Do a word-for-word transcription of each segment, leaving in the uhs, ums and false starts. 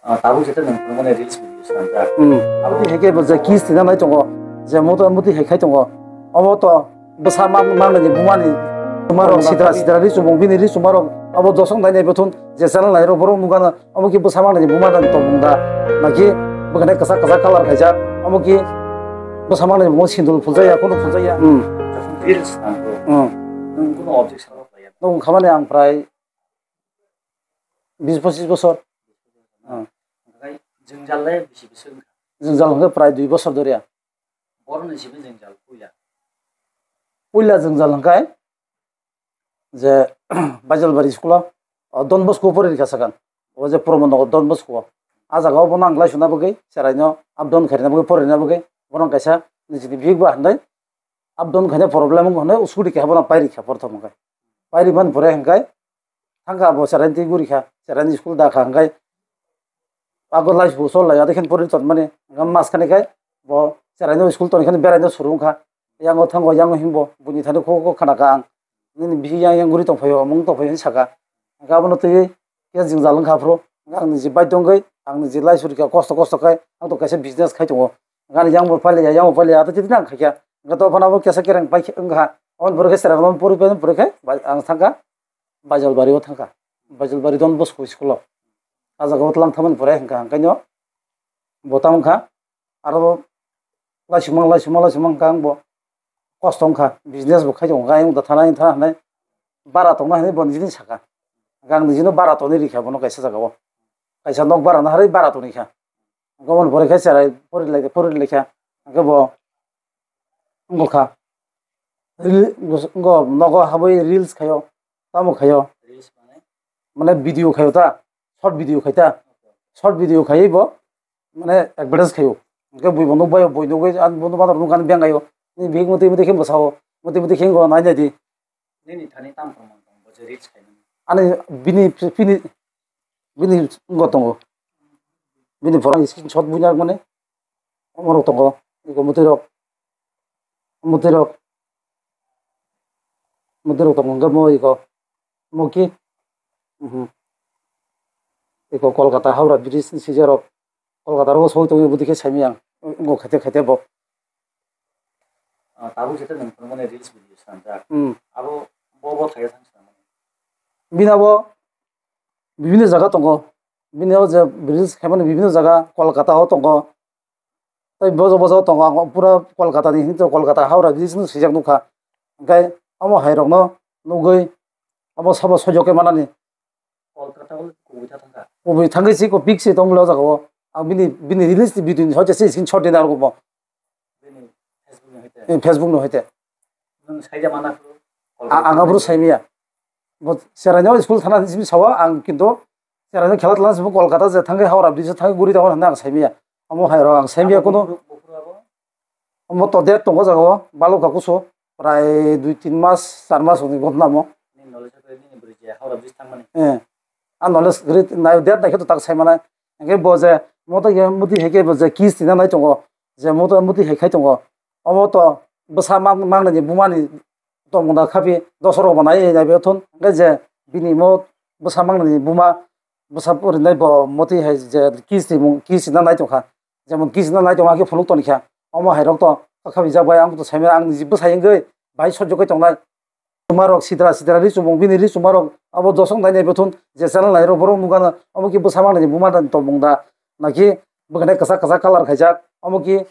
Ah, tabuk jeto nwng phunukmani reels video swnamjak. Hmm. Abo hai khe bo je kiss tina nai tongo, je muto muti hai khai tongo. Obo to bwsa ma-, mangnani bumani sumarok sitra sitra ri chumung bini ri sumarok abo dosok nai nai bothun je channel nai rok borok nukgana omo ki bwsa mangnani buma dan tongmung da naki bwkhane kwchak kwchak colour khaijak omo ki bwsa mangnani buma sindul phuljaya kono phuljaya. Hmm. Jokhon reels nangkho, hmm, nwng kono objection rok laiya? Nwng khamani ang prai bis pochis bosor. Hmm. Omohai jwngjal le bisi bisi wngkha? Jwngjal hwnkhe prai dui bosor doriya. Boroni simi jwngjal puila? Puila jwngjal hwnkhe je Baijalbari school o, o Don Bosco o pori rikha sakang. O je Promo Nagar Don Bosco o. A jaga o bono ang lai suna bagwi, cheraino up down khairina bagwi, poririna bagwi, bono kaisa nijini bihik ba hinwi up down khaina problem wngkha hinwi scooty keha bono pairikha porthom hwnkhe. Pairi man pore hwnkhe thangkha abo cheraini twi gurikha, cheraini school dakha hwnkhe ago lai sbo sol lai adikhen pori tongmani, hwnkhe mas khani khai bo cheraino school tonikhani beraino suru wngkha. Yango thango, yango himbo, buini thani kho kho khanakha ang. Nini bihik yang yang guri tongphaio, omo wng tongphaio hinwi sakha. Hwnkhe abono twiwi khe jwngjal wngkha aphuru. Hwnkhe ang niji baidhyo wngwi, ang niji lai surikha kosto kosto khai, ang to kaisa business khai tongo. Hwnkhe ani yang bo pailaiya, yang bo pailaiya, ato titi ang khaikha. Hwnkhe to phano abo kesa kereng pai wngkha. Aboni pore khe chwrairokno pori pai pore khe bai-, ang thangkha Baijalbari o thangkha. Baijalbari Don Bosco school o. A jaga o tlang thangmani pore hwnkha, hwnkhe no bo tamo wngkha. Aro laisima, laisima, laisima wngkha ang bo kosto wngkha, business bo khai tongo, ayang da thana, ayang thana hinai bara tongna hinai bo nini saka. Ang nijino bara tongwi rikha bono kaisa jaga o. Kaisa nok bara na harwi bara tongwi kha. Gomon pore khe cherai pori lai, pori lai kha. Hwnkhe bo wngkha. Reel, wngkha nogo habwi reels khaio, tamo khaio. Reels mane? Mane video khaio ta, short video khai ta. Short video khaiwi bo mane advertise khaio. Hwnkhe bui bo nukbaio, bui nugwi ang bono banner nukani beng aio. Ni bihik mwtwi mwtwi khe bwsao, mwtwi mwtwi khe wngkha nai nai di. Nini thani tam proman tong bo je reels khaimani? Ani bini, bini, bini wngkha tongo. Bini borok ni screenshot buina mane. Omorok tongo, eko mwtwi rok, mwtwi rok, mwtwi rok tongo, hwnkhe mo eko, mo ki, mhm. Eko Kolkata Howrah bridge ni sijak rok, Kolkata rogo sogwi tongwi bwtwi khe saimanya ang, wngkha khaite khaite bo. Ah, tabuk jeto nwng phunukmani reels video swnamjak. Hmm. Abo bo bo thaiya thang swnamani? Bini abo bibinno jaga tongo, bini o je reels khaimani bibinno jaga Kolkata o tongo. Tei bojo bojo tongo, ang pura Kolkata ni hinwi tongo, Kolkata Howrah bridge no swijak nukha. Hwnkhe omo hai rokno nugwi omo sabo sojok khe manani. Kolkata o kubui ta thangkha? Kubui thangwi si ko big si tongmani o jaga o. Ang bini, bini release ni video ni hoite se screenshot dina rwgo bo. Bini Facebook ni hoite? Eh, Facebook ni hoite. Nwng saija mana phuru? A-, ang aphuru saimaya. Bo cheraino school thana hinwi sawa ang kintu cheraino khela tla hinwi Kolkata je thangwi Howrah bridge thangwi guri tongo hinwi ang saimaya. Omo hai rok ang saimaya kunu. Buphuru, buphuru abo? Omo to date tongo jaga o, balokha kusu, prai dui tin mas, char mas ni ghotna mo. Nini knowledge o nini bwrwi je Howrah bridge thangmani? Eh. A knowledge gri nai date nai khe to tak sai manai. Hwnkhe bo je moto ye muti hai khe bo je kiss tina nai tongo. Je moto muti hai khai tongo. Omo to bwsa mang-, mangnani bumani tongmung da khapi dosorok bo nai nai be thun. Hwnkhe je bini mo bwsa mangnani buma bwsa purinai bo muti hai je kiss ni mung, kiss tina nai tongkha. Jemon kiss no nai tongo, hakhe phunuk toni kha. Omo hai rok to kha kha bijak bai, ang to saimano, ang niji bwsai wngwi bai sojok kai tongnai. Chuma rok sitra sitra ri chumung, bini ri chuma rok abo dosok nai nai bothun je channel nai rok borok nukha no, omo ki bwsa mangnani buma dan tongmung da? Naki bwkhane kwchak kwchak colour khaijak, omo ki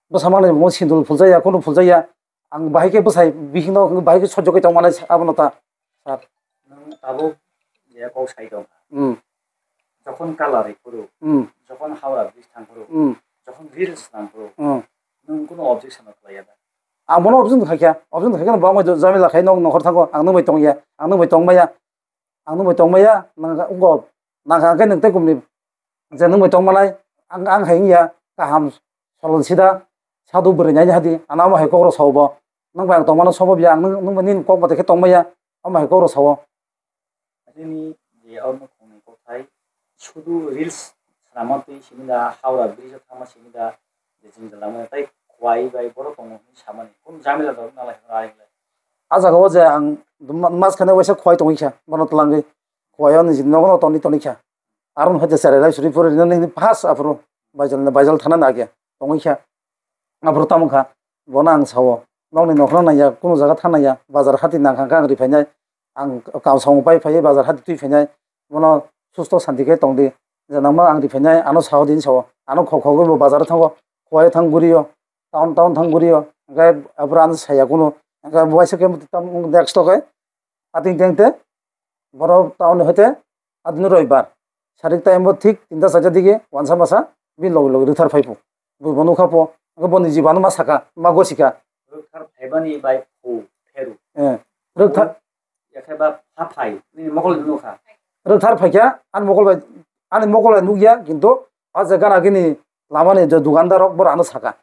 bwsa mangnani buma sindul phuljaya, kono phuljaya. Ang bahai khe bwsai bihikno bahai khe sojogwi tongmanai abono ta, sir. Nwng tabuk je kok sai tong kha. Hmm. Jokhon colour rw phuru, hmm, jokhon Howrah bridge thang phuru, hmm, jokhon reels nang phuru, hmm, nwng kuno objection rw khlai ya da? Ang bono objection khai kha, objection khai khe bo ang bai jamila khai nok nokhor thango, ang nwng bai tong ya, ang nwng bai tong maya, ang nwng bai tong maya, nang wngkha, nang kha hwnkhe nwng tei kumni je nwng bai tong manai, ang, ang hai wngya, kaham. Solon sida, sadu bwrwi nai hadi, ano omo hai kok rok sao bo. Nwng bai ang tongmano sobo ya, ang nwng, nwng bai nini kok mwtai khe tong maya, omo hai kok rok sao. Nini je o nukhungni kokthai, sudu reels swnamma twi simi da, Howrah bridge o thangma simi da, je jwngjal langmani tei khwai bai borok tongo hwnwi samani, kunu jamila rok nang lai hwnwi ai le. A jaga o je ang ma-, mas khane waisa khwai tongwi kha, bono twlangwi. Khwai o niji nogo no toni toni kha. Aron hoite cherai lai suri pore rina nini pas aphuru baijal, baijal thana na age tongwi kha. Aphuru tamo kha, bono ang sao, nokni nokhorno naiya, kunu jaga thang naiya, bazar hati nang kha ang ri phainai, ang kam samung pai phaiwi bazar hati twi phainai, bono susto santi khe tong di, je nangma ang ri phainai, ano sao din sao, ano khok khogwi bo bazar thango, khowai thang gurio, town town thang gurio, hwnkhe aphuru ano saya kunu, hwnkhe bo waisa khe tam next to khe, ating teng te, borok town hoite adini roibar. Sarik time bo thik tinta charta dige wansa masa bini loge loge rwkthar phai phu. Bo bo nukha pho, hwnkhe boni jibo ano ma saka, ma gosika. Rwkthar phaibani bai phu pheru. Eh, rwkthar Yakhe ba pha phai, nini mokol nukha. Rwkthar phaikha, ani mokol bai, ani mokol bai nukya, kintu o je gana gini lamani je dukandar rok borok ano saka.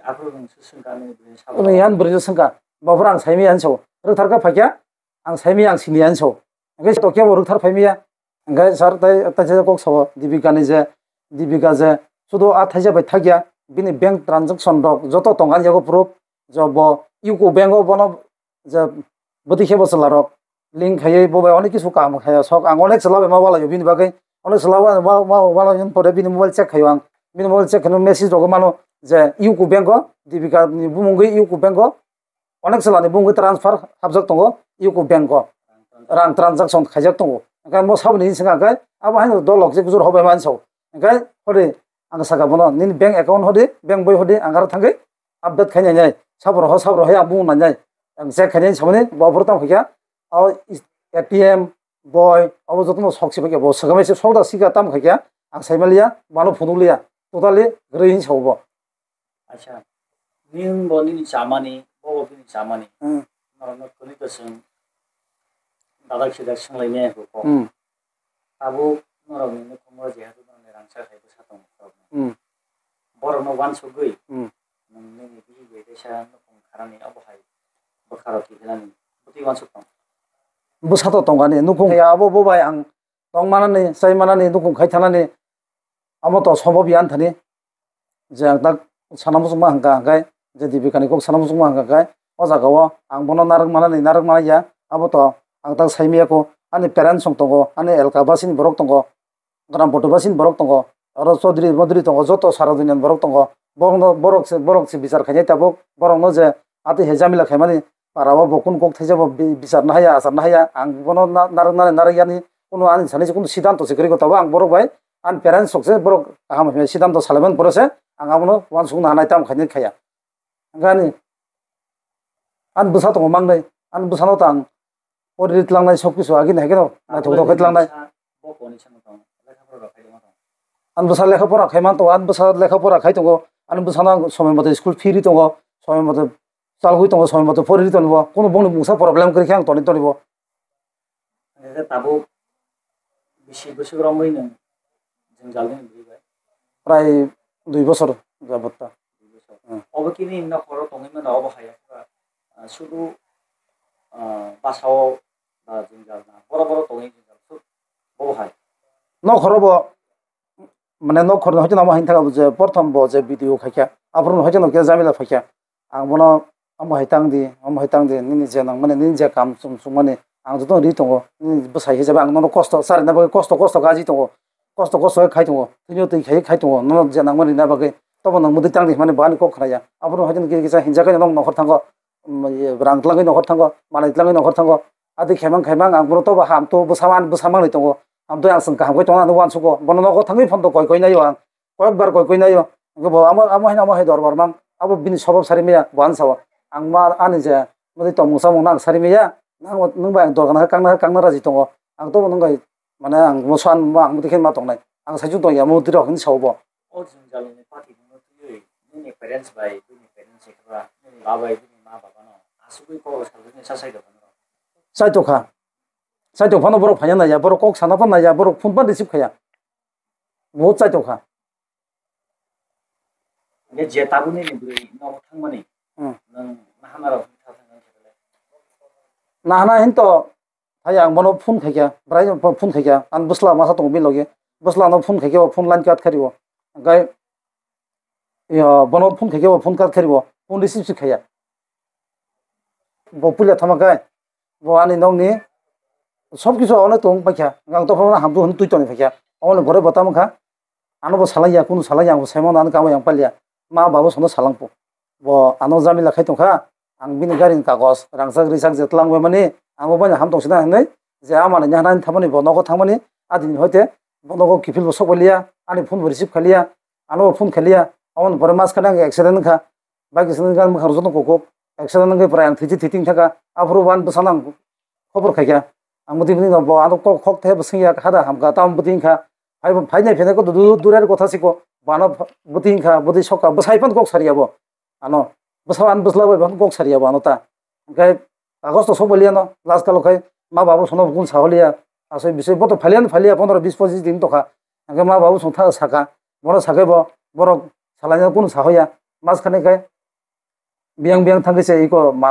Aphuru nwng se swngkha, nini bwrwi sabo. Nini yan bwrwi swngkha, baphuru ang saimaya hinwi sao. Rwkthar khe phaikha, ang saimaya, ang siniya hinwi sao. Hwnkhe tokya bo rwkthar phaimaya. Hwnkhe sir tai, tai se kok sao, Dipika ni je, Dipika je, sudu a thaisa bai thakya, bini bank transaction rok joto tongkha ani yago proof, je bo U C O bank o bono je bwtwi khe bo chwla rok link khaiwi bo bai onek kisu kaham khaio sok, ang onek chwla bai ma walaio bini bagwi, onek chwla bai ma, ma walaio pore bini mobile check khaio ang, bini mobile check khaino message rok mano je U C O bank o, Dipika ni bumungwi U C O bank o, onek chwla ni bumungwi transfer hapjak tongo U C O bank o, rang transaction khaijak tongo, hwnkhe mo saboni hinwi swngkha hwnkhe abo haino dolok je kujur hobai manso, hwnkhe hori ang saka bono nini bank account hodi, bank boi hodi, ang aro thangwi update khai nainai, saboro ho, saboro hai ang bumung nainai, ang check khainai samani bo aphuru tamo khaikha, o A T M boi, abo jotono sok se paikha, bo swkang bai se sok da sika tamo khaikha, ang saimaliya, bono phunukliya, totally kwrwi hinwi sao bo. Acha, nwng bo nini chamani, bo bo bini chamani, Hmm. norokno kwrwi kwchwng dadak sidak swnglaimaya kho. Hmm. Tabuk norokni nukhungo jehetu norokni rangchak hai bwsa tongo norokno. Hmm. Borokno uansugwi Hmm. nwng nini bihik bai teisa nukhung kharani obo hai bwkha rok kiphilani bwtwi uansuk tongo. Bwsa to tongani nukhung ya abo bo bai ang tong manani, chai manani, nukhung khai thanani amo to sobo biyan thani. Je ang tak sana muchungma hwnkha hwnkhe, je Dipikani kok sana muchungma hwnkha khe, o jagao ang bono narwk manani, narwk manaya, abo to ang tak saimaya kho. Ani parents rok tongo, ani elka basini borok tongo, gram poto basini borok tongo, oro Chaudhary Modri tongo, joto sara duniani borok tongo. Borokno, borok se, borok se bichar khainai tabuk, borokno je atwi hai jamila khaimani, para o bo kunu kok thaisa bo bi-, bichar nahaya, achar nahaya, ang bono na-, narwk nani narwk yani, kunu ani sani se kunu siddhanto se kwrwi kho, tabuk ang borok bai ani parents rok se borok kaham hwnwi siddhanto salaimani pore se ang abono uansukna hanai tamo khainai khaya. Hwnkhe ani, ani bwsa tongo mangnai, ani bwsano ta ang pori tlangnai sob kisu agini hai kheno naithok thok khe tlangnai. Ani bwsa lekha pora khai man tongo, ani bwsa lekha pora khai tongo, ani bwsano ang somoi moto school fee ri tongo, somoi moto chalgwi tongo, somoi moto pori ri tongo, kunu bongni mungsa problem kwrwi khe ang toni toni bo. Hwnkhe tabuk bisi bwswk romwi nwng jwngjal nini bwrwi bai? Prai dui bosor jabot ta. Dui bosor. Hmm. Obo kini nokhoro tongwi mano obo hai, ah, sudu, ah, basao ba jwngjal na, boro boro tongwi jwngjal, sud-, bobo hai. Nokhoro bo, mane nokhorni hoite namo hain thago je, prothom bo je video khaikha, aphuru hoite no khe jamila phaikha. Ang bono omo hai tang di, omo hai tang di, nini je nangmani, nini je kam chum chumani, ang joto ri tongo, nini bwsai hisabe ang nono kosto, charina bagwi kosto, kosto gaji tongo, kosto, kosto khe khai tongo, thwino twi khai, khai tongo, nono je nangmani rina bagwi, tobo nang mwdwi tang di hwnmani bo ani kok khnaya. Aphuru hai kisa hinjakhai nono nokhor thango, um, ye, rang tlangwi nokhor thango, manwi tlangwi nokhor thango, adi khaimang, khaimang ang bono tobo ham to bwsa man, bwsa manwi tongo, ham to ang chwng kaham khe tongna hinwi uansugo, bono nogo thangwi phone to koi koi naio ang. Kokbar koi koi naio. Hwnkhe bo amo, amo haino amo hai dorbar mang. Abo bini sobab sari maya, bo ani sao. Ang ma ani je, mudi tongmung samung no ang sari maya. Nang, nwng bai ang dorkar nang kangna, kangna raji tongo. Ang tobo nwng bai, mane ang mo swan mo ang mudi khe ma tongnai. Ang saichung tongya, mo twi rok hinwi sao bo. O jwngjal ni pati no twiwi, nini parents bai, bini parents ekra, nini ba bai, bini ma baba no asugwi kok salni sa sai da bono. Sai tokha. Sai tokphano borok phaina naiya, borok kok sana phano naiya, borok phone phano receive khaya. Bo chai tokha. Hwnkhe je tabukni ni bwrwi nogo thangmani, Hmm. nwng nahana rok wngkha thangmani khe belai? Nahana hinto, hai ang bono phone khaikha, bwrai phone khaikha, ang bwsla masa tongo bini loge, bwsla no phone khaikhe bo phone line cut khario, hwnkhe, yo, bono phone khaikhe bo phone cut khario, phone receive se khaya. Bo puila thama khe, bo ani nokni Sob kisu ono tong paikha, ang to phano hamtu hwn twi toni paikha. Ono bore bota mangkha, ano bo salai ya, kunu salai ya, ang bo saimano ano kamo yang palia. Ma babo sono salang po. Bo ano jamila khai tongkha, ang bini gari ni kagos, rangchak rijak je tlang bai mani, ang bo bani ham tong sina hwnwi, je ama ni nahna thangmani bo nogo thangmani, adini hoite bo nogo kiphil bo sok liya, ani phone bo receive khaliya, ano bo phone khaliya, amo ni pore mas khana accident wngkha, bike accident wngkha, mwkhang joto kokok, accident wngkha pore ang thwichi thwiting thaka, aphuru wan bwsano ang khobor khaikha, ang bwtwi bwtwi no bo ano kok khok the bwswng ya hada hamkha, tamo bwtwi wngkha, phai bo phai nai phai nai ko du-, du-, durar kotha siko, bo ano bwtwi wngkha, bwtwi sokha, bwsai phano kok sariya bo. Ano bwsa an bwsla bai phano kok sariya bo ano ta. Hwnkhe kagos to sok liya no, last kalo khai ma babu sono kun saholiya, asoi bisoi bo to phaliya no phaliya, pondro bis pochis din tokha. Hwnkhe ma babu song tha saka, bono sakai bo borok salai no kun sahoya, mas khani khai biyang biyang thangkhe se iko ma